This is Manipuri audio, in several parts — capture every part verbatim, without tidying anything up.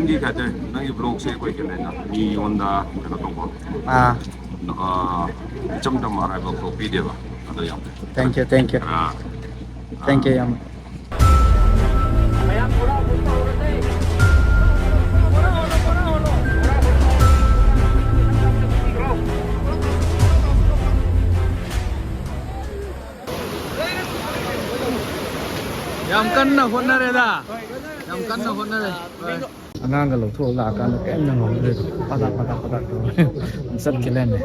ꯅꯪꯒꯤ ꯀꯩ ꯍꯥꯏꯇꯥꯔꯦ, ꯅꯪꯒꯤ ꯕ꯭ꯂꯣꯒꯁꯦ ꯑꯩꯈꯣꯏ ꯀꯩ ꯍꯥꯏꯅ ꯃꯤꯉꯣꯟꯗ ꯀꯩꯅꯣ ꯇꯧꯕ, ꯑꯥ, ꯑ, ꯏꯆꯝ ꯆꯝꯕ ꯑꯔꯥꯏꯕ ꯕ꯭ꯂꯣꯒ ꯄꯤꯗꯦꯕ꯫ ꯑꯗꯣ ꯌꯥꯝ ꯐꯩ꯫ Thank you, thank you. Ah, thank you, ꯌꯥꯝ꯫ ꯌꯥꯝ ꯀꯟꯅ ꯍꯣꯠꯅꯔꯦꯗ꯫ ꯌꯥꯝ ꯀꯟꯅ ꯍꯣꯠꯅꯔꯦ꯫ ꯍꯣꯏ꯫ ꯑꯉꯥꯡꯒ ꯂꯧꯊꯣꯛꯑ ꯂꯥꯛꯑꯀꯥꯟꯗ ꯀꯔꯤꯝ ꯅꯪꯍꯧꯗ꯭ꯔꯦ꯫ ꯄꯗꯥꯛ ꯄꯗꯥꯛ ꯄꯗꯥꯛ ꯇꯧꯔꯦ꯫ ꯆꯠꯈꯤ ꯂꯩꯔꯝꯃꯦ꯫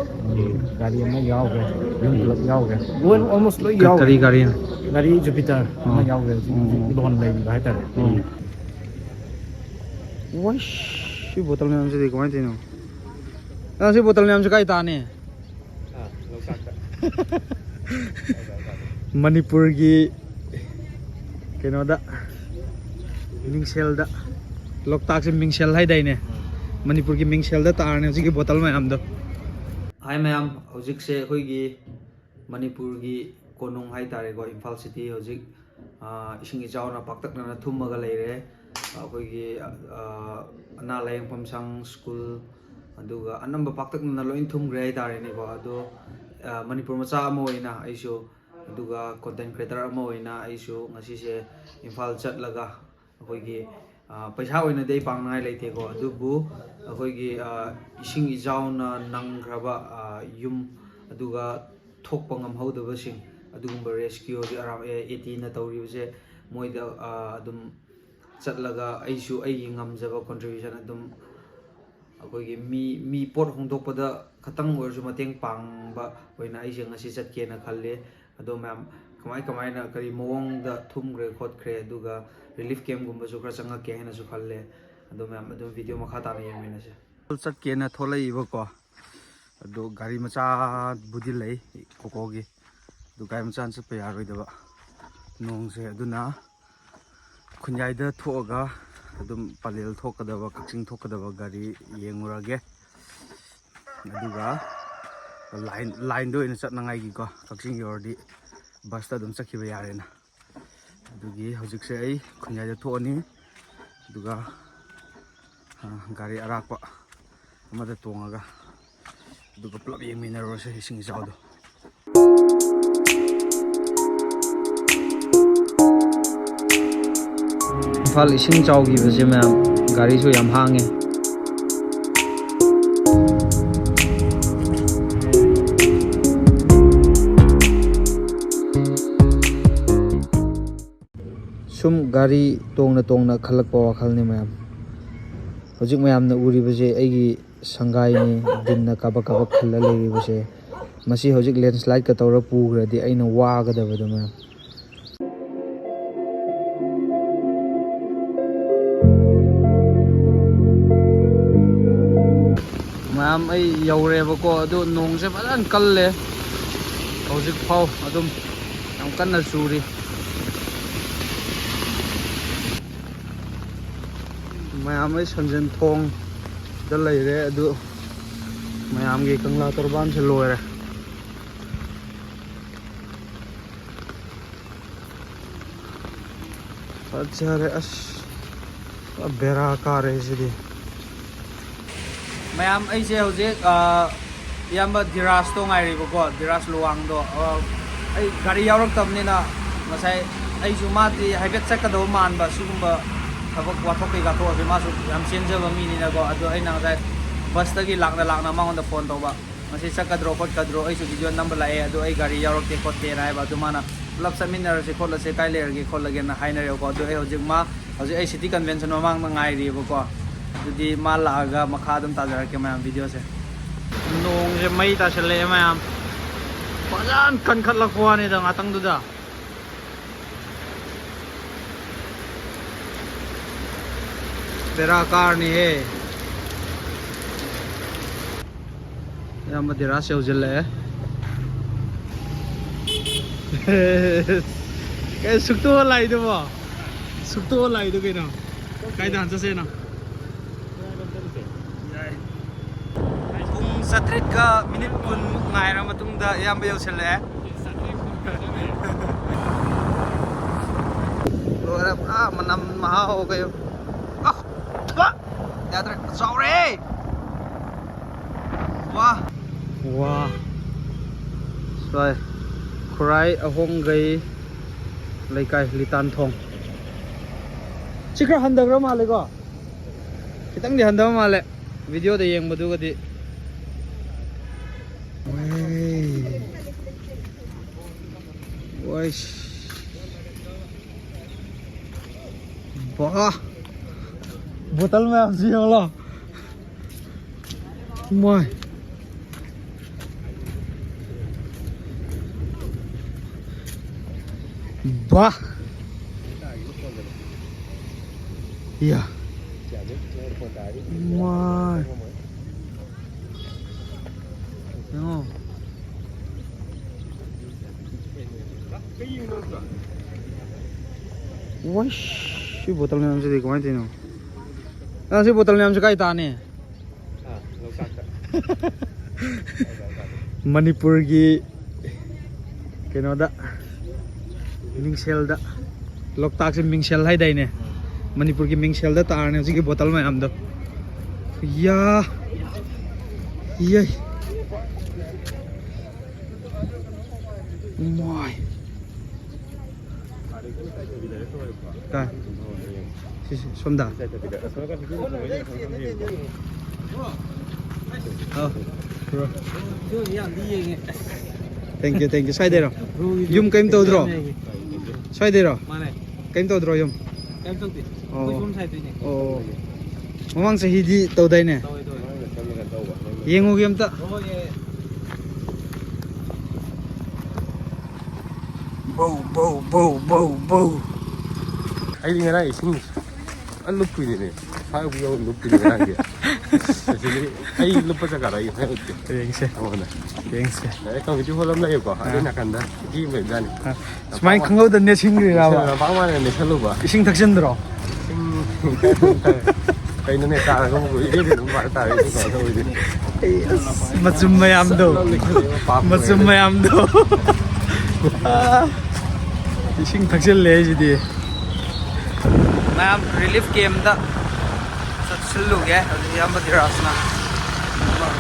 ꯒꯥꯔꯤ ꯑꯃ ꯌꯥꯎꯈ꯭ꯔꯦ꯫ ꯌꯨꯝ ꯄꯨꯂꯞ ꯌꯥꯎꯈ꯭ꯔꯦ꯫ ꯂꯣꯏ, almost ꯂꯣꯏ ꯀ-, ꯌꯥꯎꯈ꯭ꯔꯦ꯫ ꯀꯔꯤ ꯒꯥꯔꯤꯅꯣ? ꯒꯥꯔꯤ Jupiter ꯑꯃ ꯑꯣ꯫ ꯌꯥꯎꯈ꯭ꯔꯦ꯫ ꯍꯧꯖꯤꯛ, ꯍꯧꯖꯤꯛ ꯎꯝ꯫ ꯂꯣꯟ ꯂꯩꯔꯤꯕ ꯍꯥꯏꯇꯥꯔꯦ꯫ ꯎꯝ꯫ ꯋꯥꯏꯁ, ꯁꯤ ꯕꯣꯇꯜ ꯃꯌꯥꯝꯁꯤꯗꯤ ꯀꯃꯥꯏꯅ ꯇꯧꯔꯤꯅꯣ? ꯑ, ꯁꯤ ꯕꯣꯇꯜ ꯃꯌꯥꯝꯁꯤ ꯀꯥꯏ ꯇꯥꯅꯤ? ꯑꯥ, ꯂꯣꯛꯇꯥꯛꯇ꯫ ꯃꯅꯤꯄꯨꯔꯒꯤ ꯀꯩꯅꯣꯗ, ꯃꯤꯡꯁꯦꯜꯗ, ꯂꯣꯛꯇꯥꯛꯁꯦ ꯃꯤꯡꯁꯦꯜ ꯍꯥꯏꯗꯥꯏꯅꯦ? ꯃꯅꯤꯄꯨꯔꯒꯤ ꯃꯤꯡꯁꯦꯜꯗ ꯇꯥꯔꯅꯤ ꯍꯧꯖꯤꯛꯀꯤ ꯕꯣꯇꯜ ꯃꯌꯥꯝꯗꯣ꯫ ꯍꯥꯏ ꯃꯌꯥꯝ, ꯍꯧꯖꯤꯛꯁꯦ ꯑꯩꯈꯣꯏꯒꯤ ꯃꯅꯤꯄꯨꯔꯒꯤ ꯀꯣꯅꯨꯡ ꯍꯥꯏꯇꯥꯔꯦꯀꯣ, ꯏꯝꯐꯥꯜ ꯁꯤꯇꯤ ꯍꯧꯖꯤꯛ, ꯑ, ꯏꯁꯤꯡ ꯏꯆꯥꯎꯅ ꯄꯥꯛꯇꯛꯅꯅ ꯊꯨꯝꯃꯒ ꯂꯩꯔꯦ꯫ ꯑꯩꯈꯣꯏꯒꯤ, ꯑ, ꯑꯅꯥ ꯂꯥꯏꯌꯦꯡꯐꯝ ꯁꯪ, ꯁ꯭ꯀꯨꯜ, ꯑꯗꯨꯒ ꯑꯅꯝꯕ ꯄꯥꯛꯇꯛꯅꯅ ꯂꯣꯏ ꯊꯨꯝꯈ꯭ꯔꯦ ꯍꯥꯏꯇꯥꯔꯦꯅꯦꯀꯣ꯫ ꯑꯗꯣ, ꯑ, ꯃꯅꯤꯄꯨꯔ ꯃꯆꯥ ꯑꯃ ꯑꯣꯏꯅ ꯑꯩꯁꯨ, ꯑꯗꯨꯒ content creator ꯑꯃ ꯑꯣꯏꯅ ꯑꯩꯁꯨ ꯉꯁꯤꯁꯦ ꯏꯝꯐꯥꯜ ꯆꯠꯂꯒ ꯑꯩꯈꯣꯏꯒꯤ, ꯑ, ꯄꯩꯁꯥ ꯑꯣꯏꯅꯗꯤ ꯑꯩ ꯄꯥꯡꯅꯉꯥꯏ ꯂꯩꯇꯦꯀꯣ, ꯑꯗꯨꯕꯨ ꯑꯩꯈꯣꯏꯒꯤ, ꯑ, ꯏꯁꯤꯡ ꯏꯆꯥꯎꯅ ꯅꯪꯈ꯭ꯔꯕ, ꯑ, ꯌꯨꯝ, ꯑꯗꯨꯒ ꯊꯣꯛꯄ ꯉꯝꯍꯧꯗꯕꯁꯤꯡ, ꯑꯗꯨꯒꯨꯝꯕ rescue ꯍꯧꯖꯤꯛ ꯑꯔꯥꯝ-, ꯑꯦ-, AT ꯅ ꯇꯧꯔꯤꯕꯁꯦ, ꯃꯣꯏꯗ, ꯑ, ꯑꯗꯨꯝ ꯆꯠꯂꯒ ꯑꯩꯁꯨ ꯑꯩꯒꯤ ꯉꯝꯖꯕ contribution ꯑꯗꯨꯝ ꯑꯩꯈꯣꯏꯒꯤ ꯃꯤ, ꯃꯤ ꯄꯣꯠ ꯍꯣꯡꯗꯣꯛꯄꯗ ꯈꯇꯪ ꯑꯣꯏꯔꯁꯨ ꯃꯇꯦꯡ ꯄꯥꯡꯕ ꯑꯣꯏꯅ ꯑꯩꯁꯦ ꯉꯁꯤ ꯆꯠꯀꯦꯅ ꯈꯜꯂꯦ꯫ ꯑꯗꯣ ꯃꯌꯥꯝ ꯀꯃꯥꯏ ꯀꯃꯥꯏꯅ ꯀꯔꯤ ꯃꯑꯣꯡꯗ ꯊꯨꯝꯈ꯭ꯔꯦ ꯈꯣꯠꯈ꯭ꯔꯦ, ꯑꯗꯨꯒ relief camp ꯒꯨꯝꯕꯁꯨ ꯈꯔ ꯆꯪꯉꯛꯀꯦ ꯍꯥꯏꯅꯁꯨ ꯈꯜꯂꯦ꯫ ꯑꯗꯣ ꯃꯌꯥꯝ ꯑꯗꯨꯝ video ꯃꯈꯥ ꯇꯥꯅ ꯌꯦꯡꯃꯤꯟꯅꯁꯦ꯫ ꯆꯠꯀꯦꯅ ꯊꯣꯛꯂꯛꯏꯕꯀꯣ, ꯑꯗꯣ ꯒꯥꯔꯤ ꯃꯆꯥꯕꯨꯗꯤ ꯂꯩ ꯀꯣꯀꯣꯒꯤ, ꯑꯗꯨ ꯒꯥꯔꯤ ꯃꯆꯥꯅ ꯆꯠꯄ ꯌꯥꯔꯣꯏꯗꯕ, ꯅꯣꯡꯁꯦ꯫ ꯑꯗꯨꯅ ꯈꯨꯟꯌꯥꯏꯗ ꯊꯣꯛꯑꯒ ꯑꯗꯨꯝ ꯄꯂꯦꯜ ꯊꯣꯛꯀꯗꯕ, ꯀꯛꯆꯤꯡ ꯊꯣꯛꯀꯗꯕ ꯒꯥꯔꯤ ꯌꯦꯡꯉꯨꯔꯒꯦ꯫ ꯑꯗꯨꯒ line, line ꯗ ꯑꯣꯏꯅ ꯆꯠꯅꯉꯥꯏꯒꯤꯀꯣ, ꯀꯛꯆꯤꯡ ꯌꯧꯔꯗꯤ bus ꯇ ꯑꯗꯨꯝ ꯆꯠꯈꯤꯕ ꯌꯥꯔꯦꯅ꯫ ꯑꯗꯨꯒꯤ ꯍꯧꯖꯤꯛꯁꯦ ꯑꯩ ꯈꯨꯟꯌꯥꯏꯗ ꯊꯣꯛꯑꯅꯤ꯫ ꯑꯗꯨꯒ ꯑ, ꯒꯥꯔꯤ ꯑꯔꯥꯛꯄ ꯑꯃꯗ ꯇꯣꯡꯉꯒ ꯑꯗꯨꯒ ꯄꯨꯂꯞ ꯌꯦꯡꯃꯤꯟꯅꯔꯨꯔꯁꯦ ꯏꯁꯤꯡ ꯏꯆꯥꯎꯗꯣ꯫ ꯏꯝꯐꯥꯜ ꯏꯁꯤꯡ ꯆꯥꯎꯈꯤꯕꯁꯦ ꯃꯌꯥꯝ, ꯒꯥꯔꯤꯁꯨ ꯌꯥꯝ ꯍꯥꯡꯉꯦ꯫ ꯁꯨꯝ ꯒꯥꯔꯤ ꯇꯣꯡꯅ ꯇꯣꯡꯅ ꯈꯜꯂꯛꯄ ꯋꯥꯈꯜꯅꯤ ꯃꯌꯥꯝ꯫ ꯍꯧꯖꯤꯛ ꯃꯌꯥꯝꯅ ꯎꯔꯤꯕꯁꯦ ꯑꯩꯒꯤ ꯁꯪꯒꯥꯏꯅꯤ, ꯗꯤꯟꯅ ꯀꯥꯕꯛ ꯀꯥꯕꯛ ꯈꯜꯂ ꯂꯩꯔꯤꯕꯁꯦ꯫ ꯃꯁꯤ ꯍꯧꯖꯤꯛ ꯂꯦꯟꯁ꯭ꯂꯥꯏꯠꯀ ꯇꯧꯔ ꯄꯨꯈ꯭ꯔꯗꯤ ꯑꯩꯅ ꯋꯥꯒꯗꯕꯗꯣ ꯃꯌꯥꯝ꯫ ꯃꯌꯥꯝ ꯑꯩ ꯌꯧꯔꯦꯕꯀꯣ, ꯑꯗꯨ ꯅꯣꯡꯁꯦ ꯐꯖꯅ ꯀꯜꯂꯦ ꯍꯧꯖꯤꯛ ꯐꯥꯎ ꯑꯗꯨꯝ꯫ ꯌꯥꯝ ꯀꯟꯅ ꯆꯨꯔꯤ꯫ ꯃꯌꯥꯝ ꯑꯩ ꯁꯟꯖꯦꯟ ꯊꯣꯡꯗ ꯂꯩꯔꯦ, ꯑꯗꯨ ꯃꯌꯥꯝꯒꯤ ꯀꯪꯂꯥ ꯇꯣꯔꯕꯥꯟꯁꯦ ꯂꯣꯏꯔꯦ꯫ ꯐꯖꯔꯦ ꯑꯁ꯫ ꯄꯨꯔꯥ ꯕꯦꯔꯥ ꯀꯥꯔꯦ ꯁꯤꯗꯤ꯫ ꯃꯌꯥꯝ, ꯑꯩꯁꯦ ꯍꯧꯖꯤꯛ, ꯑ, ꯏꯌꯥꯝꯕ ꯙꯤꯔꯥꯖꯇꯣ ꯉꯥꯏꯔꯤꯕꯀꯣ, ꯙꯤꯔꯥꯖ ꯂꯨꯋꯥꯡꯗꯣ꯫ ꯑ, ꯑꯩ ꯒꯥꯔꯤ ꯌꯥꯎꯔꯛꯇꯕꯅꯤꯅ ꯉꯁꯥꯏ ꯑꯩꯁꯨ, ꯃꯥꯗꯤ ꯍꯥꯏꯐꯦꯠ ꯆꯠꯀꯗꯧꯕ ꯃꯥꯟꯕ, ꯁꯤꯒꯨꯝꯕ ꯊꯕꯛ ꯋꯥꯊꯣꯛ ꯀꯩꯀꯥ ꯊꯣꯛꯑꯁꯨ ꯃꯥꯁꯨ ꯌꯥꯝ ꯆꯦꯟꯖꯕ ꯃꯤꯅꯤꯅꯀꯣ꯫ ꯑꯗꯣ ꯑꯩꯅ ꯉꯁꯥꯏ ꯕꯁꯇꯒꯤ ꯂꯥꯛꯅ ꯂꯥꯛꯅ ꯃꯉꯣꯟꯗ ꯐꯣꯟ ꯇꯧꯕ, "ꯉꯁꯤ ꯆꯠꯀꯗ꯭ꯔꯣ ꯈꯣꯠꯀꯗ꯭ꯔꯣ? ꯑꯩꯁꯨ ꯚꯤꯗꯤꯑꯣ ꯅꯝꯕ ꯂꯥꯛꯑꯦ, ꯑꯗꯣ ꯑꯩ ꯒꯥꯔꯤ ꯌꯥꯎꯔꯛꯇꯦ ꯈꯣꯠꯇꯦꯅ" ꯍꯥꯏꯕ꯫ ꯑꯗꯨ ꯃꯥꯅ, "ꯄꯨꯂꯞ ꯆꯠꯃꯤꯟꯅꯔꯁꯦ ꯈꯣꯠꯂꯁꯦ, ꯀꯥꯏ ꯂꯩꯔꯒꯦ ꯈꯣꯠꯂꯒꯦꯅ" ꯍꯥꯏꯅꯔꯦꯕꯀꯣ꯫ ꯑꯗꯣ ꯑꯩ ꯍꯧꯖꯤꯛ ꯃꯥ, ꯍꯧꯖꯤꯛ ꯑꯩ ꯁꯤꯇꯤ ꯀꯟꯚꯦꯟꯁꯟ ꯃꯃꯥꯡꯗ ꯉꯥꯏꯔꯤꯕꯀꯣ꯫ ꯑꯗꯨꯗꯤ ꯃꯥ ꯂꯥꯛꯑꯒ ꯃꯈꯥ ꯑꯗꯨꯝ ꯇꯥꯖꯔꯛꯀꯦ ꯃꯌꯥꯝ ꯚꯤꯗꯤꯑꯣꯁꯦ꯫ ꯅꯣꯡꯁꯦ ꯃꯩ ꯇꯥꯁꯜꯂꯛꯑꯦ ꯃꯌꯥꯝ, ꯐꯖꯅ ꯀꯟꯈꯠꯂꯛꯄ ꯋꯥꯅꯤꯗ ꯉꯥꯛꯇꯪꯗꯨꯗ꯫ ꯕꯦꯔꯥ ꯀꯥꯔꯅꯤꯍꯦ꯫ ꯏꯌꯥꯝꯕ ꯙꯤꯔꯥꯖ ꯌꯧꯁꯤꯜꯂꯛꯑꯦ꯫ ꯀꯩ ꯁꯨꯛꯇꯣꯛꯑ ꯂꯥꯛꯏꯗꯨꯕꯣ? ꯁꯨꯛꯇꯣꯛꯑ ꯂꯥꯛꯏꯗꯨ ꯀꯩꯅꯣ? ꯀꯥꯏꯗ ꯍꯥꯟꯅ ꯆꯠꯁꯦꯅꯣ? ꯌꯥꯏ꯫ ꯄꯨꯡ ꯆꯥꯇ꯭ꯔꯦꯠꯀ ꯃꯤꯅꯤꯠ ꯀꯨꯟꯃꯨꯛ ꯉꯥꯏꯔ ꯃꯇꯨꯡꯗ ꯏꯌꯥꯝꯕ ꯌꯧꯁꯤꯜꯂꯛꯑꯦ꯫ ꯂꯣꯏꯔꯦ, ꯄꯨꯔꯥ ꯃꯅꯝ ꯃꯍꯥꯎ ꯀꯩ꯫ ꯑ! ꯊꯨ! ꯌꯥꯗ꯭ꯔꯦ, ꯆꯥꯎꯔꯦ꯫ ꯋꯥ꯫ ꯋꯥ꯫ ꯁ꯭ꯋꯥꯏ ꯈꯨꯔꯥꯏ ꯑꯍꯣꯡꯒꯩ ꯂꯩꯀꯥꯏ ꯂꯤꯇꯥꯟ ꯊꯣꯡ꯫ ꯁꯤ ꯈꯔ ꯍꯟꯊꯈ꯭ꯔ ꯃꯥꯜꯂꯦꯀꯣ? ꯈꯤꯇꯪꯗꯤ ꯍꯟꯊꯕ ꯃꯥꯜꯂꯦ ꯚꯤꯗꯤꯑꯣꯗ ꯌꯦꯡꯕꯗꯨꯒꯗꯤ꯫ ꯋꯥꯏꯁ꯫ ꯕꯥ! ꯕꯣꯇꯜ ꯃꯌꯥꯝꯁꯤ ꯌꯦꯡꯉꯣ꯫ ꯃꯥꯏ꯫ ꯕꯥ! ꯌꯥ꯫ ꯃꯥꯏ꯫ ꯌꯦꯡꯉꯣ꯫ ꯋꯥꯏꯁ, ꯁꯤ ꯕꯣꯇꯜ ꯃꯌꯥꯝꯁꯤꯗꯤ ꯀꯃꯥꯏꯅ ꯇꯧꯔꯤꯅꯣ? ꯑ, ꯁꯤ ꯕꯣꯇꯜ ꯃꯌꯥꯝꯁꯤ ꯀꯥꯏ ꯇꯥꯅꯤ? ꯑꯥ, ꯂꯣꯛꯇꯥꯛꯇ꯫ ꯃꯅꯤꯄꯨꯔꯒꯤ ꯀꯩꯅꯣꯗ, ꯃꯤꯡꯁꯦꯜꯗ, ꯂꯣꯛꯇꯥꯛꯁꯦ ꯃꯤꯡꯁꯦꯜ ꯍꯥꯏꯗꯥꯏꯅꯦ? ꯃꯅꯤꯄꯨꯔꯒꯤ ꯃꯤꯡꯁꯦꯜꯗ ꯇꯥꯔꯅꯤ ꯍꯧꯖꯤꯛꯀꯤ ꯕꯣꯇꯜ ꯃꯌꯥꯝꯗꯣ꯫ ꯌꯥ꯫ ꯌꯩ꯫ ꯃꯥꯏ꯫ ꯀꯥꯏ? ꯁꯤ, ꯁꯤ, ꯁꯣꯝꯗ꯫ ꯑꯥ, bro꯫ Thank you, thank you꯫ ꯁ꯭ꯋꯥꯏꯗꯩꯔꯣ? Bro, ꯌꯨꯝ ꯀꯩꯝ ꯇꯧꯗ꯭ꯔꯣ? ꯌꯥꯝ ꯌꯦꯡꯉꯦ꯫ ꯁ꯭ꯋꯥꯏꯗꯩꯔꯣ? ꯃꯥꯅꯦ꯫ ꯀꯩꯝ ꯇꯧꯗ꯭ꯔꯣ ꯌꯨꯝ? ꯀꯩꯝ ꯇꯧꯗꯦ꯫ ꯑꯣ꯫ ꯑꯩꯈꯣꯏ ꯁꯣꯝ ꯁꯥꯏꯠꯇꯩꯅꯦ꯫ ꯑꯣ꯫ ꯃꯃꯥꯡ ꯆꯍꯤꯗꯤ ꯇꯧꯗꯥꯏꯅꯦ? ꯇꯧꯋꯦ, ꯇꯧꯋꯦ꯫ ꯌꯦꯡꯉꯨꯒꯦ ꯑꯝꯇ꯫ ꯍꯣꯏ, ꯌꯥꯏ, ꯌꯥꯏ꯫ ꯕꯧ, ꯕꯧ, ꯕꯧ, ꯕꯧ, ꯕꯧ꯫ ꯑꯩꯗꯤ ꯉꯔꯥꯡ ꯏꯁꯤꯡ ꯐꯖꯅ ꯂꯨꯞꯄꯤꯅꯤꯅꯦ꯫ ꯁ꯭ꯋꯥꯏꯕꯨ ꯌꯧ ꯂꯨꯞꯄꯤꯅꯦ ꯉꯔꯥꯡꯗꯤ꯫ ꯑꯁꯤꯗꯤ ꯑꯩ ꯂꯨꯞꯄ ꯖꯒꯥꯗꯣ ꯑꯩ ꯍꯥꯏꯔꯛꯀꯦ꯫ ꯌꯦꯡꯁꯦ꯫ ꯅꯉꯣꯟꯗ꯫ ꯌꯦꯡꯁꯦ꯫ ꯗꯥꯏꯔꯦꯛ community hall ꯑꯃ ꯂꯩꯌꯦꯕꯀꯣ꯫ ꯑꯗꯨꯏ ꯑꯥ꯫ ꯅꯥꯀꯟꯗ ꯄꯨꯈ꯭ꯔꯤ ꯑꯃ ꯂꯩꯕꯖꯥꯠꯅꯤ꯫ ꯑꯥ꯫ ꯁꯨꯃꯥꯏꯅ ꯈꯪꯍꯧꯗ ꯅꯦꯠꯁꯤꯟꯈ꯭ꯔꯤꯔꯕ? ꯂꯝꯄꯥꯛ ꯃꯥꯅ ꯅꯦꯠꯁꯜꯂꯨꯕ꯫ ꯏꯁꯤꯡ ꯊꯛꯆꯤꯟꯗ꯭ꯔꯣ? ꯏꯁꯤꯡ ꯀꯩꯅꯣꯅꯦ, ꯀꯥꯔꯒ ꯑꯃꯨꯛ ꯏꯔꯦꯟ ꯑꯗꯨꯝ ꯃꯥꯅ ꯇꯥꯔꯛꯏꯁꯦ ꯀꯃꯥꯏꯅ ꯇꯧꯔꯤꯅꯣ? ꯑꯩ ꯑꯁ, ꯃꯆꯨꯝ ꯃꯌꯥꯝꯗꯣ꯫ ꯆꯞ ꯂꯥꯎꯅ ꯂꯩꯈꯠꯂꯛꯑꯦꯕ, ꯄꯥꯞ ꯃꯆꯨꯝ ꯑꯣꯏꯔꯦ꯫ ꯃꯌꯥꯝꯗꯣ꯫ ꯑꯥ, ꯏꯁꯤꯡ ꯊꯛꯆꯤꯜꯂꯦ ꯑꯩꯁꯤꯗꯤ꯫ ꯃꯌꯥꯝ relief campꯇ ꯆꯠ-, ꯁꯤꯜꯂꯨꯒꯦ ꯍꯧꯖꯤꯛ ꯏꯌꯥꯝꯕ ꯙꯤꯔꯥꯖꯅ꯫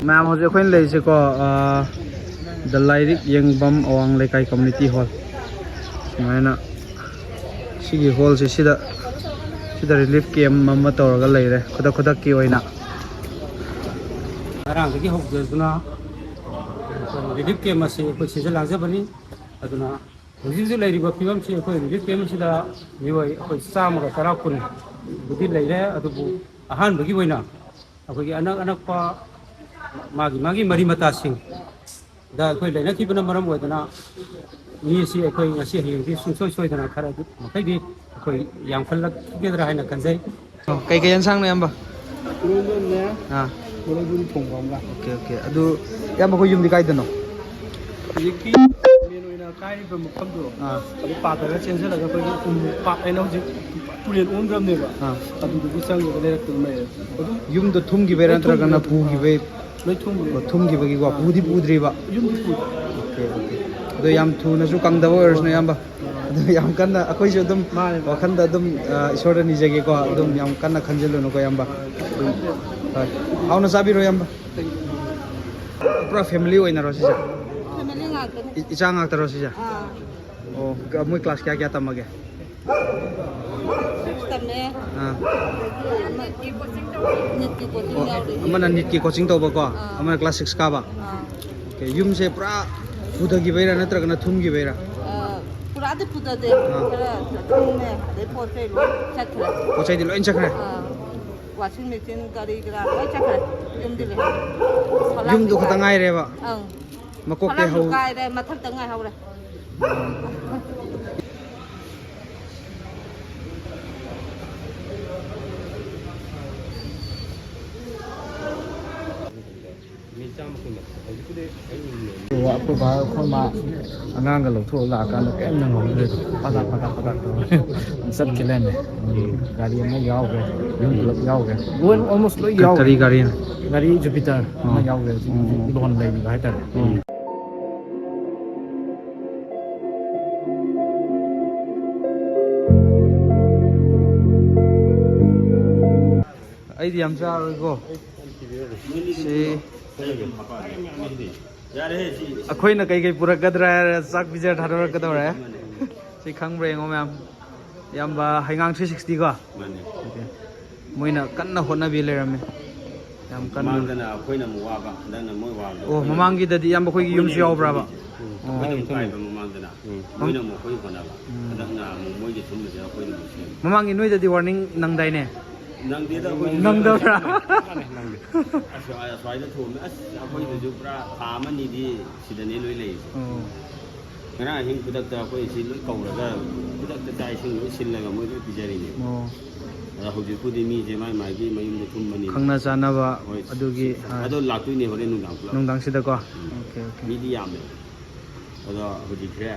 ꯃꯌꯥꯝ, ꯍꯧꯖꯤꯛ ꯑꯩꯈꯣꯏꯅ ꯂꯩꯔꯤꯁꯦꯀꯣ, ꯑꯥ, ꯗ ꯂꯥꯏꯔꯤꯛ ꯌꯦꯡꯐꯝ ꯑꯋꯥꯡ ꯂꯩꯀꯥꯏ ꯀꯝꯃ꯭ꯌꯨꯅꯤꯇꯤ ꯍꯣꯜ꯫ ꯁꯨꯃꯥꯏꯅ ꯁꯤꯒꯤ ꯍꯣꯜꯁꯦ, ꯁꯤꯗ, ꯁꯤꯗ ꯔꯤꯂꯤꯐ ꯀꯦꯝ ꯑꯃ ꯇꯧꯔꯒ ꯂꯩꯔꯦ, ꯈꯨꯗꯛ ꯈꯨꯗꯛꯀꯤ ꯑꯣꯏꯅ꯫ ꯉꯔꯥꯡꯗꯒꯤ ꯍꯧꯖꯗꯨꯅ ꯔꯤꯂꯤꯐ ꯀꯦꯝ ꯑꯁꯤ ꯑꯩꯈꯣꯏ ꯁꯤꯟꯖ ꯂꯥꯡꯖꯕꯅꯤ꯫ ꯑꯗꯨꯅ ꯍꯧꯖꯤꯛ ꯍꯧꯖꯤꯛ ꯂꯩꯔꯤꯕ ꯐꯤꯕꯝꯁꯤ, ꯑꯩꯈꯣꯏ ꯔꯤꯂꯤꯐ ꯀꯦꯝ ꯑꯁꯤꯗ ꯃꯤꯑꯣꯏ ꯑꯩꯈꯣꯏ ꯆꯥꯝꯃꯒ ꯇꯔꯥ ꯀꯨꯟꯕꯨꯗꯤ ꯂꯩꯔꯦ, ꯑꯗꯨꯕꯨ ꯑꯍꯥꯟꯕꯒꯤ ꯑꯣꯏꯅ ꯑꯩꯈꯣꯏꯒꯤ ꯑꯅꯛ ꯑꯅꯛꯄ ꯃꯥꯒꯤ ꯃꯥꯒꯤ ꯃꯔꯤ ꯃꯇꯥꯁꯤꯡꯗ ꯑꯩꯈꯣꯏ ꯂꯩꯅꯈꯤꯕꯅ ꯃꯔꯝ ꯑꯣꯏꯗꯅ ꯃꯤ ꯑꯁꯤ ꯑꯩꯈꯣꯏ ꯉꯁꯤ ꯍꯌꯦꯡꯗꯤ ꯁꯨꯡꯁꯣꯏ ꯁꯣꯏꯗꯅ ꯈꯔ ꯑꯗꯨ ꯃꯈꯩꯗꯤ ꯑꯩꯈꯣꯏ ꯌꯥꯝꯈꯠꯂꯛꯀꯗ꯭ꯔꯥ ꯍꯥꯏꯅ ꯈꯟꯖꯩ꯫ ꯑꯣ, ꯀꯩꯀꯩ ꯌꯦꯟꯁꯥꯡꯅꯣ, ꯏꯌꯥꯝꯕ? ꯏꯔꯣꯟꯕ ꯑꯃꯅꯦ, ꯑꯥ꯫ ꯃꯣꯔꯣꯛ ꯊꯣꯡꯕ ꯑꯃꯒ꯫ Okay, okay. ꯑꯗꯨ, ꯏꯌꯥꯝꯕ, ꯑꯩꯈꯣꯏ ꯌꯨꯝꯗꯤ ꯀꯥꯏꯗꯅꯣ? ꯍꯧꯖꯤꯛꯀꯤ ꯃꯦꯟ ꯑꯣꯏꯅ ꯀꯥꯏꯔꯤꯕ ꯃꯐꯝꯗꯣ, ꯑꯥ꯫ ꯑꯗꯨ ꯄꯥꯊꯔꯒ ꯆꯦꯟꯁꯤꯜꯂꯒ ꯑꯩꯈꯣꯏꯒꯤ ꯎꯝ ꯄꯥꯠ ꯍꯥꯏꯅ ꯍꯧꯖꯤꯛ ꯇꯨꯔꯦꯜ ꯑꯣꯟꯈ꯭ꯔꯕꯅꯦꯕ꯫ ꯑꯥ꯫ ꯑꯗꯨꯗꯨꯒꯤ ꯆꯪꯉꯒ ꯂꯩꯔꯛꯇꯅ ꯂꯩꯔꯦ꯫ ꯑꯗꯨꯝ ꯌꯨꯝꯗꯣ ꯊꯨꯝꯈꯤꯕꯩꯔꯥ ꯂꯣꯏ ꯅꯠꯇ꯭ꯔꯒꯅ ꯊꯨꯝꯈꯤꯕ꯫ ꯄꯨꯈꯤꯕꯩ? ꯂꯣꯏ ꯊꯨꯝꯈꯤꯕ꯫ ꯑꯣ, ꯊꯨꯝꯈꯤꯕꯒꯤꯀꯣ, ꯑꯥ꯫ ꯄꯨꯗꯤ ꯄꯨꯗ꯭ꯔꯤꯕ? ꯌꯨꯝꯗꯤ ꯄꯨꯗ꯭ꯔꯤ꯫ Okay, okay. ꯑꯗꯣ ꯌꯥꯝ ꯊꯨꯅꯁꯨ ꯀꯪꯗꯕ ꯑꯣꯏꯔꯁꯅꯨ, ꯏꯌꯥꯝꯕ꯫ ꯑꯗꯣ ꯌꯥꯝ ꯀꯟꯅ ꯑꯩꯈꯣꯏꯁꯨ ꯑꯗꯨꯝ ꯃꯥꯅꯦ, ꯃꯥꯅꯦ꯫ ꯋꯥꯈꯟꯗ ꯑꯗꯨꯝ, ꯑ, ꯏꯁꯣꯔꯗ ꯅꯤꯖꯒꯦꯀꯣ, ꯑꯗꯨꯝ ꯌꯥꯝ ꯀꯟꯅ ꯈꯟꯖꯤꯜꯂꯨꯅꯨꯀꯣ, ꯏꯌꯥꯝꯕ꯫ ꯑꯗꯨꯝ, ꯍꯣꯏ꯫ ꯍꯥꯎꯅ ꯆꯥꯕꯤꯔꯣ, ꯏꯌꯥꯝꯕ꯫ ꯄꯨꯔꯥ ꯐꯦꯃꯤꯂꯤ ꯑꯣꯏꯅꯔꯣ ꯁꯤꯁꯦ? ꯐꯦꯃꯤꯂꯤ ꯉꯥꯛꯇꯅꯤ꯫ ꯏ-, ꯏꯆꯥ ꯉꯥꯛꯇꯔꯣ ꯁꯤꯁꯦ? ꯑꯥ꯫ ꯑꯣ, ꯀ-, ꯃꯣꯏ ꯀ꯭ꯂꯥꯁ ꯀꯌꯥ ꯀꯌꯥ ꯇꯝꯃꯒꯦ? ꯁꯤꯛꯁ ꯇꯝꯃꯦ꯫ ꯑꯥ꯫ ꯑꯗꯒꯤ ꯑꯃ ꯅꯤꯠꯀꯤ ꯀꯣꯆꯤꯡ ꯑꯣ, ꯌꯥꯎꯔꯤ꯫ ꯑꯃꯅ ꯅꯤꯠꯀꯤ ꯀꯣꯆꯤꯡ ꯇꯧꯕꯀꯣ, ꯑꯥ꯫ ꯑꯃꯅ ꯀ꯭ꯂꯥꯁ ꯁꯤꯛꯁ ꯀꯥꯕ꯫ ꯑꯥ꯫ ꯑꯣꯀꯦ, ꯌꯨꯝꯁꯦ ꯄꯨꯔꯥ ꯄꯨꯊꯈꯤꯕꯩꯔꯥ ꯅꯠꯇ꯭ꯔꯒꯅ ꯊꯨꯝꯈꯤꯕꯩꯔꯥ? ꯑ, ꯄꯨꯔꯥꯗꯤ ꯄꯨꯊꯗꯦ꯫ ꯑꯥ꯫ ꯈꯔ ꯊꯨꯝꯃꯦ, ꯑꯗꯩ ꯄꯣꯠ ꯆꯩ ꯂꯣꯏ ꯆꯠꯈ꯭ꯔꯦ꯫ ꯄꯣꯠ ꯆꯩꯗꯤ ꯂꯣꯏ ꯆꯠꯈ꯭ꯔꯦ? ꯑꯥ꯫ ꯋꯥꯁꯤꯡ ꯃꯦꯆꯤꯟ, ꯒꯥꯔꯤ ꯒꯔꯥ ꯂꯣꯏ ꯆꯠꯈ꯭ꯔꯦ꯫ ꯌꯨꯝꯗꯤ ꯂꯩꯍꯧꯔꯦ꯫ ꯌꯨꯝꯗꯣ ꯈꯛꯇ ꯉꯥꯏꯔꯦꯕ? ꯑꯪ꯫ ꯃꯀꯣꯛꯇꯩ ꯐꯂꯝꯁꯨ ꯍꯧ- ꯀꯥꯏꯔꯦ, ꯃꯊꯛꯇ ꯉꯥꯏꯍꯧꯔꯦ꯫ ꯑꯩꯈꯣꯏ ꯕꯥ, ꯑꯩꯈꯣꯏ ꯃꯥ ꯑꯉꯥꯡꯒ ꯂꯧꯊꯣꯛꯑ ꯂꯥꯛꯑꯀꯥꯟꯗ ꯀꯔꯤꯝ ꯅꯪꯍꯧꯗ꯭ꯔꯦ꯫ ꯄꯗꯥꯛ, ꯄꯗꯥꯛ, ꯄꯗꯥꯛ ꯇꯧꯔ ꯆꯠꯈꯤ ꯂꯩꯔꯝꯃꯦ꯫ ꯒꯥꯔꯤ ꯑꯃ ꯌꯥꯎꯈ꯭ꯔꯦ, ꯌꯨꯝ ꯄꯨꯂꯞ ꯌꯥꯎꯈ꯭ꯔꯦ꯫ ꯂꯣꯏ almost ꯂꯣꯏ ꯀ-, ꯌꯥꯎꯈ꯭ꯔꯦ꯫ ꯀꯔꯤ ꯒꯥꯔꯤꯅꯣ? ꯒꯥꯔꯤ Jupiter ꯑꯃ ꯑꯣ꯫ ꯌꯥꯎꯈ꯭ꯔꯦ꯫ ꯍꯧꯖꯤꯛ, ꯍꯧꯖꯤꯛ ꯑꯣ꯫ Loan ꯂꯩꯔꯤꯕ ꯍꯥꯏꯇꯥꯔꯦ꯫ ꯑꯣ꯫ ꯌꯥꯝ ꯆꯥꯔꯣꯏꯀꯣ꯫ ꯁꯤ ꯑꯩꯈꯣꯏꯅ ꯀꯩꯀꯩ ꯄꯨꯔꯛꯀꯗ꯭ꯔꯥ ꯍꯥꯏꯔ ꯆꯥꯛ ꯄꯤꯖꯔ ꯊꯥꯗꯣꯔꯛꯀꯗꯧꯔꯦ꯫ ꯁꯤ ꯈꯪꯕ꯭ꯔꯥ ꯌꯦꯡꯉꯣ ꯃꯌꯥꯝ꯫ ꯏꯌꯥꯝꯕ ꯍꯩꯉꯥꯡ ꯊ꯭ꯔꯤ ꯁꯤꯛꯁꯇꯤ ꯀꯣ꯫ ꯃꯥꯅꯦ꯫ ꯑꯣꯀꯦ꯫ ꯃꯣꯏꯅ ꯀꯟꯅ ꯍꯣꯠꯅꯕꯤ ꯂꯩꯔꯝꯃꯦ꯫ ꯌꯥꯝ ꯀꯟꯅ꯫ ꯃꯃꯥꯡꯗꯅ ꯑꯩꯈꯣꯏꯅ ꯑꯃꯨꯛ ꯋꯥꯕ, ꯍꯟꯗꯛꯅ ꯃꯣꯏ ꯋꯥꯕꯗꯣ ꯑꯣ, ꯑꯩꯈꯣꯏꯅ ꯃꯃꯥꯡꯒꯤꯗꯗꯤ ꯏꯌꯥꯝꯕ ꯑꯩꯈꯣꯏꯒꯤ ꯑꯩꯈꯣꯏꯅ ꯌꯨꯝꯁꯨ ꯑꯃꯨꯛ ꯌꯥꯎꯕ꯭ꯔꯕ? ꯊꯨꯝꯃꯤꯁꯦ꯫ ꯑꯣ꯫ ꯑꯩꯈꯣꯏꯅ ꯑꯃꯨꯛ ꯀꯥꯏꯕ ꯃꯃꯥꯡꯗꯅ꯫ ꯎꯝ꯫ ꯃꯣꯏꯅ ꯑꯃꯨꯛ ꯑꯩꯈꯣꯏ ꯍꯣꯠꯅꯕ꯫ ꯎꯝ꯫ ꯍꯟꯗꯛꯅ ꯑꯃꯨꯛ ꯃꯣꯏꯒꯤ ꯊꯨꯝꯕꯁꯤꯅ ꯑꯩꯈꯣꯏꯅ ꯑꯃꯨꯛ ꯁꯦꯝꯕ꯫ ꯃꯃꯥꯡꯒꯤ ꯅꯣꯏꯗꯗꯤ ꯋꯥꯔꯅꯤꯡ ꯅꯪꯗꯥꯏꯅꯦ? ꯅꯪꯗꯦꯗ ꯑꯩꯈꯣꯏ꯫ ꯅꯪꯗꯕ꯭ꯔꯥ? ꯃꯥꯅꯦ, ꯅꯪꯗꯦ꯫ ꯑꯁ, ꯑꯁ꯭ꯋꯥꯏꯗ ꯊꯣꯝꯃꯦ꯫ ꯑꯁ, ꯑꯩꯈꯣꯏꯗꯁꯨ ꯄꯨꯔꯥ ꯊꯥ ꯑꯃ ꯑꯅꯤꯗꯤ ꯁꯤꯗꯅꯦ ꯂꯣꯏ ꯂꯩꯔꯤꯁꯦ꯫ ꯑꯣ꯫ ꯉꯔꯥꯡ ꯑꯍꯤꯡ ꯈꯨꯗꯛꯇ ꯑꯩꯈꯣꯏ ꯁꯤ ꯂꯣꯏ ꯀꯧꯔꯒ ꯈꯨꯗꯛꯇ ꯆꯥꯛ ꯏꯁꯤꯡ ꯂꯣꯏ ꯁꯤꯜꯂꯒ ꯃꯣꯏ ꯂꯣꯏ ꯄꯤꯖꯔꯤꯅꯦ꯫ ꯑꯣ꯫ ꯑꯗ ꯍꯧꯖꯤꯛꯄꯨꯗꯤ ꯃꯤꯁꯦ ꯃꯥꯏ ꯃꯥꯏꯒꯤ ꯃꯌꯨꯝꯗ ꯊꯨꯝꯕꯅꯤꯅ꯫ ꯈꯪꯅ ꯆꯥꯟꯅꯕ ꯍꯣꯏ, ꯑꯗꯨꯒꯤ, ꯁꯤ-, ꯑꯥ꯫ ꯑꯗꯣ ꯂꯥꯛꯇꯣꯏꯅꯦ ꯍꯣꯔꯦꯟ ꯅꯨꯡꯗꯥꯡ ꯄꯨꯂꯞ꯫ ꯅꯨꯡꯗꯥꯡꯁꯤꯗꯀꯣ? ꯎꯝ꯫ Okay, okay. ꯃꯤꯗꯤ ꯌꯥꯝꯃꯦ꯫ ꯑꯗꯣ ꯍꯧꯖꯤꯛꯁꯦ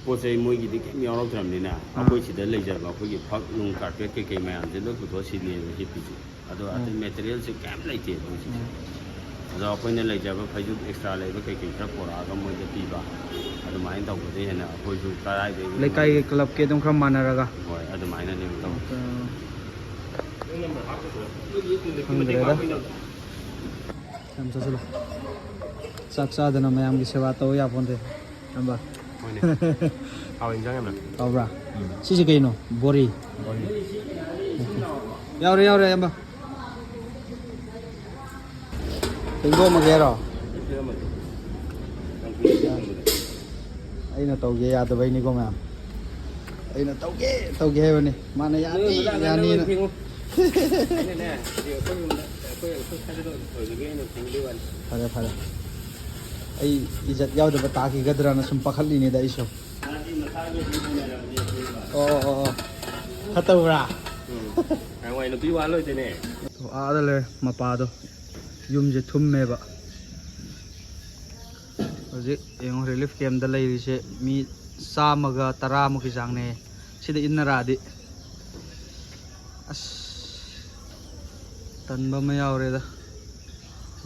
ꯄꯣꯠ ꯆꯩ ꯃꯣꯏꯒꯤꯗꯤ ꯀꯩꯝ ꯌꯥꯎꯔꯛꯇ꯭ꯔꯕꯅꯤꯅ, ꯑꯥ꯫ ꯑꯩꯈꯣꯏ ꯁꯤꯗ ꯂꯩꯖꯕ ꯑꯩꯈꯣꯏꯒꯤ ꯐꯛ ꯅꯨꯡ ꯀꯥꯔꯄꯦꯠ ꯀꯩꯀꯩ ꯃꯌꯥꯝꯁꯦ ꯂꯣꯏ ꯄꯨꯊꯣꯛꯑ ꯁꯤꯅꯦꯕ ꯍꯤꯞꯄꯤꯁꯦ꯫ ꯑꯗꯣ ꯑꯇꯩ ꯎꯝ꯫ ꯃꯦꯇꯔꯤꯌꯦꯜꯁꯦ ꯀꯩꯝ ꯂꯩꯇꯦꯕ ꯍꯧꯖꯤꯛꯁꯦ꯫ ꯎꯝ꯫ ꯑꯗꯣ ꯑꯩꯈꯣꯏꯅ ꯂꯩꯖꯕ ꯐꯩꯖꯨꯞ ꯑꯦꯛꯁꯇ꯭ꯔꯥ ꯂꯩꯕ ꯀꯩꯀꯩ ꯈꯔ ꯄꯨꯔꯛꯑꯒ ꯃꯣꯏꯗ ꯄꯤꯕ, ꯑꯗꯨꯃꯥꯏꯅ ꯇꯧꯕꯗ ꯍꯦꯟꯅ ꯑꯩꯈꯣꯏꯁꯨ ꯀꯗꯥꯏꯗꯒꯤ ꯂꯩꯀꯥꯏꯒꯤ ꯀ꯭ꯂꯕꯀꯤ ꯑꯗꯨꯝ ꯈꯔ ꯃꯥꯟꯅꯔꯒ꯫ ꯍꯣꯏ, ꯑꯗꯨꯃꯥꯏꯅꯅꯦꯕ ꯇꯧꯔꯤꯁꯦ꯫ ꯎꯝ꯫ ꯈꯪꯗ꯭ꯔꯦꯗ꯫ ꯌꯥꯝ ꯆꯠꯁꯤꯜꯂꯣ꯫ ꯆꯥꯛ ꯆꯥꯗꯅ ꯃꯌꯥꯝꯒꯤ ꯁꯦꯕꯥ ꯇꯧ ꯌꯥꯄꯣꯟꯇꯦ꯫ ꯏꯌꯥꯝꯕ꯫ ꯍꯣꯏꯅꯦ꯫ ꯍꯥꯎ, ꯏꯟꯖꯥꯡ ꯌꯥꯝꯅ꯫ ꯍꯥꯎꯕ꯭ꯔꯥ? ꯎꯝ꯫ ꯁꯤꯁꯦ ꯀꯩꯅꯣ? ꯕꯣꯔꯤ? ꯕꯣꯔꯤ꯫ ꯌꯥꯎꯔꯦ, ꯌꯥꯎꯔꯦ, ꯏꯌꯥꯝꯕ꯫ ꯐꯦꯡꯗꯣꯛꯑꯝꯃꯒꯦ ꯍꯥꯏꯔꯣ? ꯐꯦꯡꯗꯣꯛꯑꯝꯃꯒꯦ꯫ ꯑꯩꯅ ꯇꯧꯒꯦ ꯌꯥꯗꯕꯩꯅꯤꯀꯣ ꯃꯌꯥꯝ꯫ ꯑꯩꯅ ꯇꯧꯒꯦ, ꯇꯧꯒꯦ ꯍꯥꯏꯕꯅꯤ꯫ ꯃꯥꯅ ꯌꯥꯅꯤ, ꯅꯣꯏ ꯃꯆꯥ ꯌꯥꯅꯤꯅ꯫ ꯐꯦꯡꯉꯨ꯫ ꯑꯩꯅꯅꯦ, ꯍꯧꯖꯤꯛ ꯑꯩꯈꯣꯏ ꯌꯨꯝꯗ, ꯑꯩꯈꯣꯏ, ꯑꯩꯈꯣꯏ ꯁ꯭ꯋꯥꯏꯗ ꯑꯣꯏꯕꯒꯤ ꯑꯩꯅ ꯐꯦꯡꯕꯤꯕ ꯋꯥꯅꯤ꯫ ꯐꯔꯦ, ꯐꯔꯦ꯫ ꯑꯩ ꯏꯖꯠ ꯌꯥꯎꯗꯕ ꯇꯥꯈꯤꯒꯗ꯭ꯔꯅ ꯁꯨꯝ ꯄꯥꯈꯠꯂꯤꯅꯤꯗ ꯑꯩꯁꯨ꯫ ꯃꯥꯗꯤ ꯃꯁꯥꯒꯤ ꯑꯗꯨꯝ ꯍꯩꯅꯔꯕꯅꯦ ꯐꯦꯡꯕ꯫ ꯑꯣ, ꯑꯣ, ꯑꯣ꯫ ꯈꯔ ꯇꯧꯕ꯭ꯔꯥ? ꯎꯝ꯫ ꯍꯌꯦꯡꯋꯥꯏ ꯅꯨꯄꯤ ꯋꯥꯍꯜꯂꯣꯏꯗꯣꯏꯅꯦ꯫ ꯑꯥꯗ ꯂꯩꯔꯦ ꯃꯄꯥꯗꯣ꯫ ꯌꯨꯝꯁꯦ ꯊꯨꯝꯃꯦꯕ꯫ ꯍꯧꯖꯤꯛ ꯌꯦꯡꯉꯣ, ꯔꯤꯂꯤꯐ ꯀꯦꯝꯗ ꯂꯩꯔꯤꯁꯦ ꯃꯤ ꯆꯥꯝꯃꯒ ꯇꯔꯥꯃꯨꯛꯀꯤ ꯆꯥꯡꯅꯦ꯫ ꯁꯤꯗ ꯏꯟꯅꯔꯛꯑꯗꯤ꯫ ꯑꯁ, ꯇꯟꯕ ꯑꯃ ꯌꯥꯎꯔꯦꯗ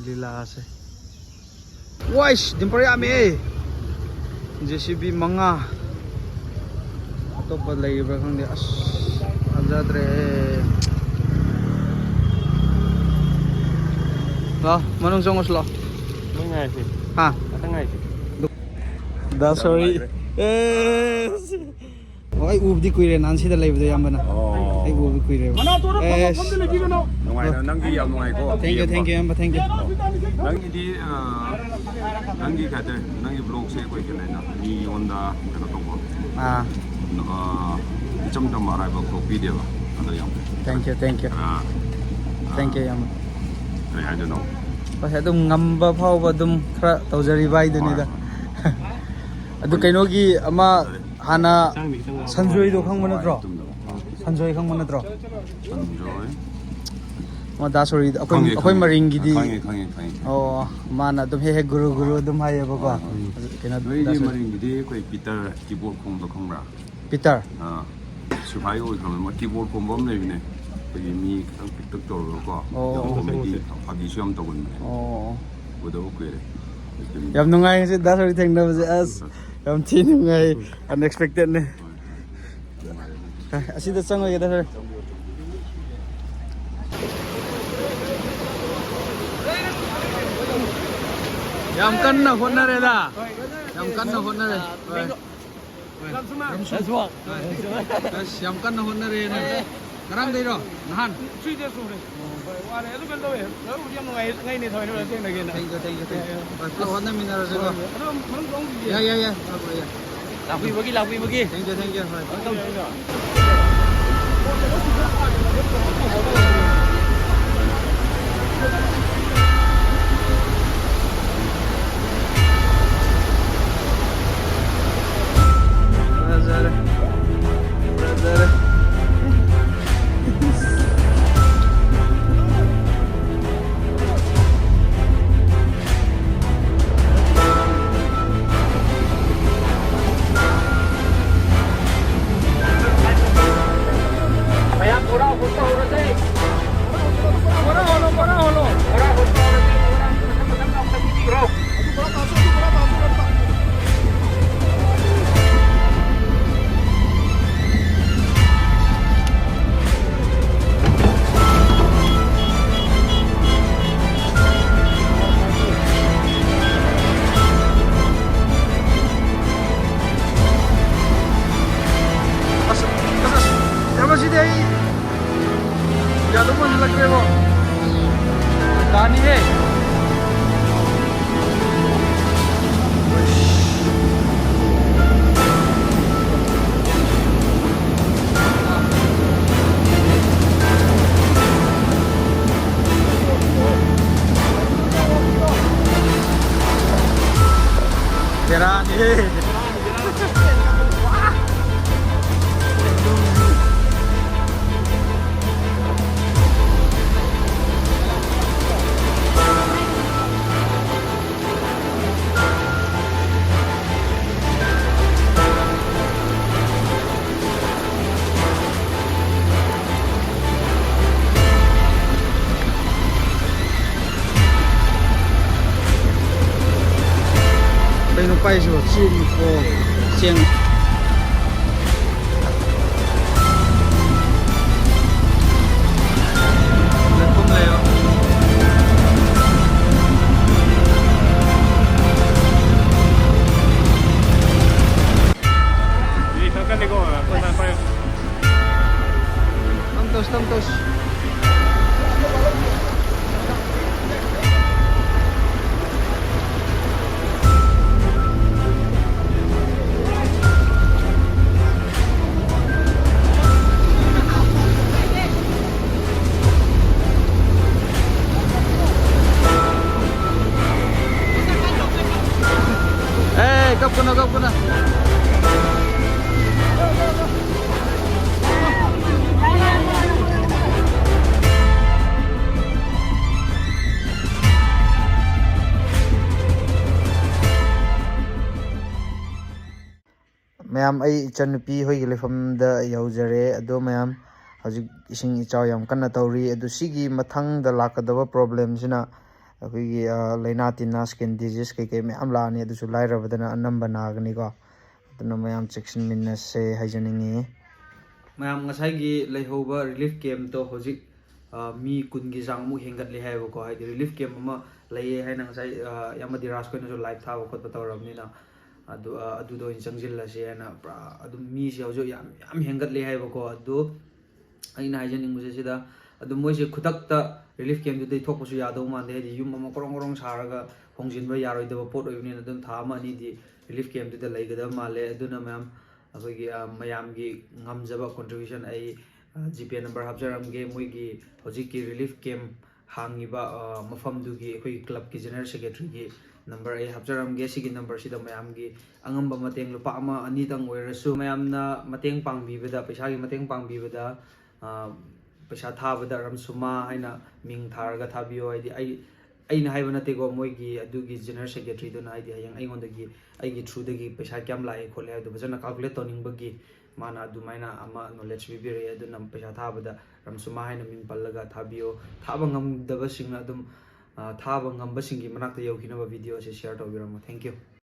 ꯂꯤꯂꯥꯁꯦ꯫ ꯋꯥꯏꯁ, ꯗꯤꯝꯄꯔ ꯌꯥꯝꯃꯦ꯫ ꯖꯦ ꯁꯤ ꯕꯤ ꯃꯉꯥ꯫ ꯑꯇꯣꯞꯄ ꯂꯩꯔꯤꯕ꯭ꯔꯥ ꯈꯪꯗꯦ꯫ ꯑꯁ, ꯐꯖꯗ꯭ꯔꯦ꯫ ꯂꯥꯛꯑꯣ, ꯃꯅꯨꯡ ꯆꯪꯉꯨꯁꯤ ꯂꯥꯛꯑꯣ꯫ ꯅꯪ ꯉꯥꯏꯁꯤ꯫ ꯍꯥ? ꯉꯥꯛꯇꯪ ꯉꯥꯏꯁꯤ꯫ ꯗꯥ ꯁꯣꯔꯤ꯫ ꯌꯥꯝ ꯅꯨꯡꯉꯥꯏꯔꯦ꯫ ꯑꯦꯁ꯫ ꯑꯣ, ꯑꯩ ꯎꯕꯗꯤ ꯀꯨꯏꯔꯦ, ꯅꯍꯥꯟ ꯁꯤꯗ ꯂꯩꯕꯗꯣ ꯏꯌꯥꯝꯕꯅ꯫ ꯑꯣ꯫ ꯑꯩ ꯎꯕꯗꯤ ꯀꯨꯏꯔꯦꯕ꯫ ꯃꯅꯥ ꯇꯣꯔ ꯐꯝꯕ ꯑꯦꯁ꯫ ꯐꯝꯗ ꯂꯩꯕꯤꯒꯅꯨ꯫ ꯅꯨꯡꯉꯥꯏꯅ, ꯅꯪꯒꯤ ꯌꯥꯝ ꯅꯨꯡꯉꯥꯏꯀꯣ꯫ Thank you, thank you, ꯏꯌꯥꯝꯕ, thank you꯫ ꯅꯪꯒꯤꯗꯤ, ꯑ, ꯅꯪꯒꯤ ꯀꯩ ꯍꯥꯏꯇꯥꯔꯦ, ꯅꯪꯒꯤ vlogꯁꯦ ꯑꯩꯈꯣꯏ ꯀꯩ ꯍꯥꯏꯅ ꯃꯤꯉꯣꯟꯗ ꯀꯩꯅꯣ ꯇꯧꯕ, ꯑꯥ꯫ ꯑ, ꯏꯆꯝ ꯆꯝꯕ ꯑꯔꯥꯏꯕ vlog ꯄꯤꯗꯦꯕ꯫ ꯑꯗꯣ ꯌꯥꯝ Thank you, thank you꯫ ꯑ, Thank you, ꯏꯌꯥꯝꯕ꯫ ꯀꯩ ꯍꯥꯏꯗꯣꯏꯅꯣ? ꯍꯣꯏ, ꯑꯗꯨꯝ ꯉꯝꯕ ꯐꯥꯎꯕ ꯑꯗꯨꯝ ꯈꯔ ꯇꯧꯖꯔꯤꯕ ꯍꯥꯏꯗꯨꯅꯤꯗ꯫ ꯍꯣꯏ, ꯍꯣꯏ꯫ ꯑꯗꯨ ꯀꯩꯅꯣꯒꯤ ꯑꯃ ꯍꯥꯟꯅ ꯁꯟꯖꯣꯏꯗꯣ ꯈꯪꯕ ꯅꯠꯇ꯭ꯔꯣ? ꯁꯟꯖꯣꯏ ꯈꯪꯕ ꯅꯠꯇ꯭ꯔꯣ? ꯁꯟꯖꯣꯏ꯫ ꯑꯣ, ꯗꯥ ꯁꯣꯔꯤꯗ ꯑꯩꯈꯣꯏ, ꯈꯪꯉꯦ, ꯑꯩꯈꯣꯏ ꯈꯪꯉꯦ꯫ ꯃꯔꯤꯡꯒꯤꯗꯤ ꯈꯪꯉꯦ, ꯈꯪꯉꯦ, ꯈꯪꯉꯦ, ꯈꯪꯉꯦ꯫ ꯑꯣ, ꯃꯥꯅ ꯑꯗꯨꯝ ꯍꯦꯛ ꯍꯦꯛ ꯒꯨꯔꯨ ꯒꯨꯔꯨ ꯑꯗꯨꯝ ꯍꯥꯏꯌꯦꯕꯀꯣ꯫ ꯍꯣꯏ, ꯍꯣꯏ꯫ ꯀꯩꯅꯣ, ꯗꯥ ꯅꯣꯏꯒꯤ ꯁꯣꯔꯤ꯫ ꯃꯔꯤꯡꯒꯤꯗꯤ ꯑꯩꯈꯣꯏ ꯄꯤꯇꯔ keyboard ꯈꯣꯡꯕꯗꯣ ꯈꯪꯕ꯭ꯔꯥ? ꯄꯤꯇꯔ꯫ ꯑꯥ, ꯁꯤꯐꯥꯏ ꯑꯣꯏꯈ꯭ꯔꯕꯅꯤ꯫ ꯃꯥ keyboard ꯈꯣꯡꯕ ꯑꯃ ꯂꯩꯕꯅꯦ, ꯑꯩꯈꯣꯏꯒꯤ ꯃꯤ ꯈꯤꯇꯪ ꯄꯤꯛꯇꯛ ꯇꯧꯔꯒꯀꯣ꯫ ꯑꯣ꯫ ꯌꯥꯝ comedy, ꯐꯥꯒꯤꯁꯨ ꯌꯥꯝ ꯇꯧꯒꯟꯕꯅꯦ꯫ ꯑꯣ꯫ ꯎꯗꯕ ꯀꯨꯏꯔꯦ꯫ ꯌꯥꯝ ꯅꯨꯡꯉꯥꯏ ꯉꯁꯤ ꯗꯥ ꯁꯣꯔꯤ ꯊꯦꯡꯅꯕꯁꯦ, ꯑꯁ, ꯌꯥꯝ ꯊꯤ ꯅꯨꯡꯉꯥꯏ, unexpected ꯅꯦ꯫ ꯍꯣꯏ, ꯍꯣꯏ꯫ ꯅꯨꯡꯉꯥꯏꯔꯦ꯫ ꯑꯁꯤꯗ ꯆꯪꯉꯣꯏꯒꯦ ꯗꯥ ꯁꯣꯔꯤ꯫ ꯌꯥꯝ ꯀꯟꯅ ꯍꯣꯠꯅꯔꯦꯗ, ꯌꯥꯝ ꯀꯟꯅ ꯍꯣꯠꯅꯔꯦ꯫ ꯍꯣꯏ꯫ ꯍꯣꯏ꯫ ꯑꯁ, ꯌꯥꯝ ꯀꯟꯅ ꯍꯣꯠꯅꯔꯦꯅꯦ꯫ ꯉꯔꯥꯡꯗꯩꯔꯣ? ꯅꯍꯥꯟ? Three days ꯁꯨꯔꯦ꯫ ꯍꯣꯏ, ꯋꯥꯔꯦ꯫ ꯑꯗꯨ ꯀꯩꯅꯣ ꯇꯧꯋꯦ꯫ ꯂꯧꯕꯨꯗꯤ ꯌꯥꯝ ꯅꯨꯡꯉꯥꯏ, ꯉꯥꯏꯅꯦ ꯊꯑꯣꯏꯅ ꯊꯦꯡꯅꯒꯦꯅ꯫ Thank you, thank you, thank you꯫ ꯍꯣꯏ, ꯄꯨꯂꯞ ꯍꯣꯠꯅꯃꯤꯟꯅꯔꯁꯤꯀꯣ꯫ ꯍꯣꯏ, ꯍꯣꯏ꯫ ꯑꯗꯨ ꯃꯅꯨꯡ ꯆꯪꯉꯨꯈꯤꯒꯦ꯫ ꯌꯥꯏ, ꯌꯥꯏ, ꯌꯥꯏ꯫ ꯂꯥꯛꯄꯤꯕꯒꯤ, ꯂꯥꯛꯄꯤꯕꯒꯤ꯫ Thank you, thank you, ꯍꯣꯏ꯫ Welcome꯫ ꯐꯖꯔꯦ꯫ ꯐꯖꯔꯦ꯫ ꯃꯌꯥꯝ ꯄꯨꯔꯥ ꯍꯨꯠꯄ ꯍꯧꯔꯁꯦ꯫ ꯀꯌꯥꯗꯣ ꯃꯨꯟꯁꯤꯜꯂꯛꯇ꯭ꯔꯦꯕꯣ꯫ ꯇꯥꯅꯤꯍꯦ꯫ ꯕꯦꯔꯥꯅꯤꯍꯦ꯫ ꯀꯩꯅꯣ ꯄꯥꯏꯁꯤꯕꯣ? ꯆꯦꯡ꯫ ꯑꯣ, ꯆꯦꯡ꯫ ꯂꯩꯈꯣꯝ ꯂꯩꯌꯣ꯫ ꯁꯤ ꯈꯔ ꯀꯜꯂꯤꯀꯣ, ꯄꯥꯏꯌꯨ, ꯄꯥꯏꯌꯨ꯫ ꯇꯝ ꯇꯧꯁꯤ, ꯇꯝ ꯇꯧꯁꯤ꯫ ꯑꯦ, ꯀꯞꯀꯅꯨ, ꯀꯞꯀꯅꯨ꯫ ꯃꯌꯥꯝ, ꯑꯩ ꯏꯆꯟꯅꯨꯄꯤ ꯍꯣꯏꯒꯤ ꯂꯩꯐꯝꯗ ꯌꯧꯖꯔꯦ꯫ ꯑꯗꯣ ꯃꯌꯥꯝ, ꯍꯧꯖꯤꯛ ꯏꯁꯤꯡ ꯏꯆꯥꯎ ꯌꯥꯝ ꯀꯟꯅ ꯇꯧꯔꯤ꯫ ꯑꯗꯨ ꯁꯤꯒꯤ ꯃꯊꯪꯗ ꯂꯥꯛꯀꯗꯕ problemꯁꯤꯅ ꯑꯩꯈꯣꯏꯒꯤ, ꯑ, ꯂꯥꯏꯅꯥ ꯇꯤꯟꯅꯥ, skin disease ꯀꯩꯀꯩ ꯃꯌꯥꯝ ꯂꯥꯛꯑꯅꯤ꯫ ꯑꯗꯨꯁꯨ ꯂꯥꯏꯔꯕꯗꯅ ꯑꯅꯝꯕ ꯅꯥꯒꯅꯤꯀꯣ꯫ ꯑꯗꯨꯅ ꯃꯌꯥꯝ ꯆꯦꯛꯁꯤꯟꯃꯤꯟꯅꯁꯦ ꯍꯥꯏꯖꯅꯤꯡꯉꯤ꯫ ꯃꯌꯥꯝ, ꯉꯁꯥꯏꯒꯤ ꯂꯩꯍꯧꯕ relief campꯇꯣ ꯍꯧꯖꯤꯛ, ꯑ, ꯃꯤ ꯀꯨꯟꯒꯤ ꯆꯥꯡꯃꯨꯛ ꯍꯦꯟꯒꯠꯂꯦ ꯍꯥꯏꯌꯦꯕꯀꯣ꯫ ꯍꯥꯏꯗꯤ relief camp ꯑꯃ ꯂꯩꯌꯦ ꯍꯥꯏꯅ ꯉꯁꯥꯏ, ꯑ, ꯏꯌꯥꯝꯕ ꯙꯤꯔꯥꯖ ꯈꯣꯏꯅꯁꯨ live ꯊꯥꯕ ꯈꯣꯠꯄ ꯇꯧꯔꯕꯅꯤꯅ, ꯑꯗꯨ, ꯑ, ꯑꯗꯨꯗ ꯑꯣꯏꯅ ꯆꯪꯁꯤꯜꯂꯁꯦ ꯍꯥꯏꯅ ꯄꯨꯔꯥ ꯑꯗꯨꯝ ꯃꯤꯁꯦ ꯍꯧꯖꯤꯛ ꯌꯥꯝ, ꯌꯥꯝ ꯍꯦꯟꯒꯠꯂꯦ ꯍꯥꯏꯕꯀꯣ꯫ ꯑꯗꯨ ꯑꯩꯅ ꯍꯥꯏꯖꯅꯤꯡꯕꯁꯦ ꯁꯤꯗ, ꯑꯗꯨ ꯃꯣꯏꯁꯦ ꯈꯨꯗꯛꯇ ꯔꯤꯂꯤꯐ ꯀꯦꯝꯞꯇꯨꯗꯩ ꯊꯣꯛꯄꯁꯨ ꯌꯥꯗꯧ ꯃꯥꯟꯗꯦ, ꯍꯥꯏꯗꯤ ꯌꯨꯝ ꯑꯃ ꯀꯣꯔꯣꯡ ꯀꯣꯔꯣꯡ ꯁꯥꯔꯒ ꯍꯣꯡꯖꯤꯟꯕ ꯌꯥꯔꯣꯏꯗꯕ ꯄꯣꯠ ꯑꯣꯏꯕꯅꯤꯅ ꯑꯗꯨꯝ ꯊꯥ ꯑꯃ ꯑꯅꯤꯗꯤ ꯔꯤꯂꯤꯐ ꯀꯦꯝꯞꯇꯨꯗ ꯂꯩꯒꯗꯕ ꯃꯥꯜꯂꯦ꯫ ꯑꯗꯨꯅ ꯃꯌꯥꯝ ꯑꯩꯈꯣꯏꯒꯤ ꯑ, ꯃꯌꯥꯝꯒꯤ ꯉꯝꯖꯕ ꯀꯣꯟꯇ꯭ꯔꯤꯕ꯭ꯌꯨꯁꯟ ꯑꯩ ꯖꯤ ꯄꯦ ꯅꯝꯕꯔ ꯍꯥꯞꯆꯔꯝꯒꯦ꯫ ꯃꯣꯏꯒꯤ ꯍꯧꯖꯤꯛꯀꯤ ꯔꯤꯂꯤꯐ ꯀꯦꯝꯞ ꯍꯥꯡꯉꯤꯕ ꯑ, ꯃꯐꯝꯗꯨꯒꯤ ꯑꯩꯈꯣꯏꯒꯤ ꯀ꯭ꯂꯕꯀꯤ ꯖꯦꯅꯔꯦꯜ ꯁꯦꯀ꯭ꯔꯦꯇꯔꯤꯒꯤ ꯅꯝꯕꯔ ꯑꯩ ꯍꯥꯞꯆꯔꯝꯒꯦ꯫ ꯁꯤꯒꯤ ꯅꯝꯕꯔꯁꯤꯗ ꯃꯌꯥꯝꯒꯤ ꯑꯉꯝꯕ ꯃꯇꯦꯡ ꯂꯨꯄꯥ ꯑꯃ ꯑꯅꯤꯗꯪ ꯑꯣꯏꯔꯁꯨ ꯃꯌꯥꯝꯅ ꯃꯇꯦꯡ ꯄꯥꯡꯕꯤꯕꯗ, ꯄꯩꯁꯥꯒꯤ ꯃꯇꯦꯡ ꯄꯥꯡꯕꯤꯕꯗ ꯑ, ꯄꯩꯁꯥ ꯊꯥꯕꯗ ꯔꯝꯁꯨꯃꯥ ꯍꯥꯏꯅ ꯃꯤꯡ ꯊꯥꯔꯒ ꯊꯥꯕꯤꯌꯣ꯫ ꯍꯥꯏꯗꯤ ꯑꯩ, ꯑꯩꯅ ꯍꯥꯏꯕ ꯅꯠꯇꯦꯀꯣ, ꯃꯣꯏꯒꯤ ꯑꯗꯨꯒꯤ ꯖꯦꯅꯔꯦꯜ ꯁꯦꯀ꯭ꯔꯦꯇꯔꯤꯗꯨꯅ, ꯍꯥꯏꯗꯤ ꯍꯌꯦꯡ ꯑꯩꯉꯣꯟꯗꯒꯤ, ꯑꯩꯒꯤ ꯊ꯭ꯔꯨꯗꯒꯤ ꯄꯩꯁꯥ ꯀꯌꯥꯝ ꯂꯥꯛꯑꯦ ꯈꯣꯠꯂꯦ ꯍꯥꯏꯕꯗꯣ ꯐꯖꯅ ꯀꯥꯜꯀꯨꯂꯦꯠ ꯇꯧꯅꯤꯡꯕꯒꯤ ꯃꯥꯅ ꯑꯗꯨꯃꯥꯏꯅ ꯑꯃ ꯅꯣꯂꯦꯖ ꯄꯤꯕꯤꯔꯛꯑꯦ꯫ ꯑꯗꯨꯅ ꯄꯩꯁꯥ ꯊꯥꯕꯗ ꯔꯝꯁꯨꯃꯥ ꯍꯥꯏꯅ ꯃꯤꯡ ꯄꯜꯂꯒ ꯊꯥꯕꯤꯌꯣ꯫ ꯊꯥꯕ ꯉꯝꯗꯕꯁꯤꯡꯅ ꯑꯗꯨꯝ ꯑ, ꯊꯥꯕ ꯉꯝꯕꯁꯤꯡꯒꯤ ꯃꯅꯥꯛꯇ ꯌꯧꯈꯤꯅꯕ ꯚꯤꯗꯤꯑꯣ ꯑꯁꯤ ꯁꯤꯌꯔ ꯇꯧꯕꯤꯔꯝꯃꯣ꯫ Thank you꯫